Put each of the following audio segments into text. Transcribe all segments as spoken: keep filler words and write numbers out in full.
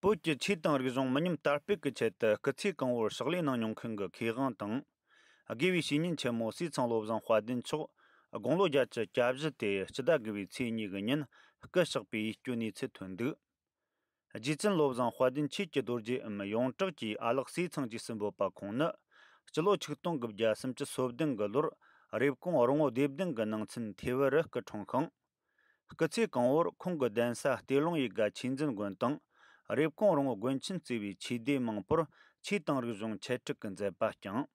བོད་ཀྱི་ཆོས་དང་རིག་གཞུང་མི་ཉམས་དར་སྤེལ་གྱི་ཆེད་དུ་སྐུ་ཚེ་གང་བོར་ཕྱག་ལས་གནང་མྱོང་མཁན་གྱི་མཁས་དབང་དང་། དགེ་བའི་བཤེས་གཉེན་ཆེན་མོ་ཟས་གཙང་བློ་བཟང་དཔལ་ལྡན་མཆོག་དགུང་ལོ་བརྒྱད་ཅུ་གྱ་བཞི་དེ་སྤྱི་ཟླ་དགུ་བའི་ཚེས་གཉིས་ཀྱི་ཉིན་སྐུ་གཤེགས་པའི་ཡིད་སྐྱོའི་གནས་ཚུལ་ཐོན་འདུག་རྗེ་བཙུན་བློ་བཟང་དཔལ་ལྡན་ཆོས་ཀྱི་རྡོ་རྗེའམ་ཡོངས་གྲགས་ཀྱི་ཨ་ལགས་ཟས་གཙང་རྗེས་སུ་འབོད་པ་ཁོང་ནི། སྤྱི་ལོ་ཆིག་སྟོང་དགུ་བརྒྱ་སུམ་ཅུ་སོ་བདུན་གྱི་ལོར་རེབ་གོང་རོང་བོ་སྡེ་བདུན་གྱི་ནང་ཚན་ཐེ་བི་རུ་སྐུ་འཁྲུངས་ཤིང་། སྐུ་ཚེ་གང་བོར་ཁོང་གི་གདན་ས་སྟེ་ལུང་ཡུལ་ག་ཆོས་འཛིན་དགོན་དང་། རེབ་གོང་རོང་བོ་དགོན་ཆེན་གཙོས་པའི་ཆོས་སྡེ་མང་པོར་ཆོས་དང་རིག་གཞུང་འཆད་ཁྲིད་ཀྱི་མཛད་པ་བསྐྱངས།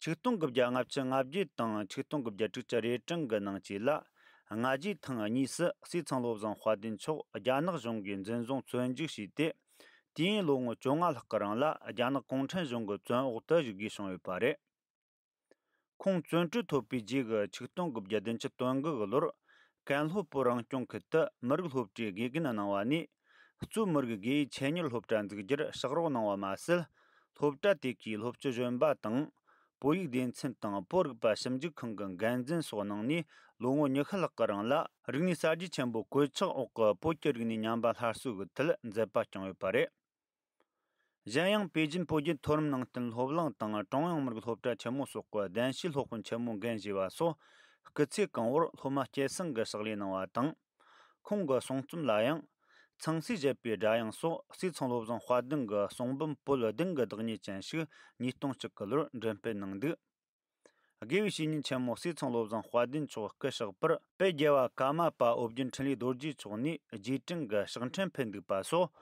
ཆིག་སྟོང་དགུ་བརྒྱ་ལྔ་བཅུ་ང་བརྒྱད་དང་ཆིག་སྟོང་དགུ་བརྒྱ་དྲུག་ཅུ་རེ་གྲངས་ཀྱི་ནང་བཅས་ལ། སྔ་རྗེས་ཐེངས་གཉིས་སུ་ཟས་གཙང་བློ་བཟང་དཔལ་ལྡན་མཆོག་རྒྱ་ནག་གཞུང་གིས་འཛིན་བཟུང་བཙོན་འཇུག་བྱས་ཏེ། དུས་ཡུན་ལོ་ངོ་བཅོ་ལྔ་ལྷག་གི་རིང་ལ་རྒྱ་ནག་གུང་ཁྲན་གཞུང་གི་བཙོན་འོག་ཏུ་བཞུགས་དགོས་བྱུང་ཡོད་པ་རེད། ཁོང་བཙོན་གྲོལ་ཐོབ་པའི་རྗེས་ཀྱི་ཆིག་སྟོང་དགུ་བརྒྱ་བདུན་ཅུ་དོན་དགུ་གི་ལོར། ཀན་ལྷོ་བོད་རང་སྐྱོང་ཁུལ་དུ་མི་རིགས་སློབ་གྲྭའི་དགེ་རྒན་གནང་བ་ནས། གཙོས་མི་རིགས་དགེ་འོས་ཆེད་གཉེར་སློབ་གྲྭ་འཛུགས་རྒྱུར་ཕྱག་རོགས་གནང་བ་མ་ཟད། སློབ་གྲྭ་དེ་གའི་སློབ་སྤྱི་གཞོན་པ་དང་། བོད་ཡིག་སྡེ་ཚན་དང་བོད་རིག་པ་ཞིབ་འཇུག་ཁང་གི་འགན་འཛིན་སོགས་གནང་ནས་ལོ་ངོ་ཉི་ཤུ་ལྷག་གི་རིང་ལ། རིག་གནས་གསར་བརྗེ་ཆེན་པོའི་གོད་ཆག་འོག་གི་བོད་ཀྱི་རིག་གནས་ཉམས་པ་སླར་གསོའི་ཐད་མཛད་པ་བསྐྱངས་ཡོད་པ་རེད། གཞན་ཡང་པེ་ཅིན་བོད་བརྒྱུད་མཐོ་རིམ་ནང་བསྟན་སློབ་གླིང་དང་ཀྲུང་དབྱང་མི་རིགས་སློབ་གྲྭ་ཆེན་མོ་སོགས་ཀྱི་གདན་ཞུའི་སློབ་དཔོན་ཆེན་མོའི་འགན་བཞེས་པ་སོགས། སྐུ་ཚེ་གང་བོར་སློབ་མ་སྐྱེད་སྲིང་གི་ཕྱག་ལས་གནང་བ་དང་། ཁོང་གི་གསུང་རྩོམ་ལ་ཡང་། ཚངས་སྲས་བཞད་པའི་སྒྲ་དབྱངས་སོགས་ཟས་གཙང་བློ་བཟང་དཔལ་ལྡན་གྱི་གསུང་འབུམ་པོད་བདུན་གྱི་བདག་ཉིད་ཅན་ཞིག་ཉིས་སྟོང་གཅིག་གི་ལོར་འགྲེམས་སྤེལ་གནང་འདུག་དགེ་བའི་བཤེས་གཉེན་ཆེན་མོ་ཟས་གཙང་བློ་བཟང་དཔལ་ལྡན་མཆོག་སྐུ་གཤེགས་པར། དཔལ་རྒྱལ་བ་ཀརྨ་པ་ཨོ་རྒྱན་འཕྲིན་ལས་རྡོ་རྗེ་མཆོག་ནས་རྗེས་དྲན་གྱི་ཕྱག་འཕྲིན་ཕུལ་འདུག་པ་སོགས།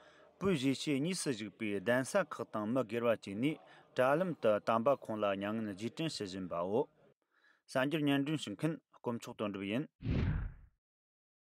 བོད་གཞིས་བྱེས་གཉིས་སུ་བཞུགས་པའི་གདན་ས་ཁག་དང་མི་སྒེར་བ་བཅས་ནས་དྲ་ལམ་དུ་དམ་པ་ཁོང་ལ་མྱ་ངན་རྗེས་དྲན་ཞུ་བཞིན་པའོ། གསར་འགྱུར་སྙན་སྒྲོན་ཞུ་མཁན་དཀོན་མཆོག་དོན་གྲུབ་ཡིན།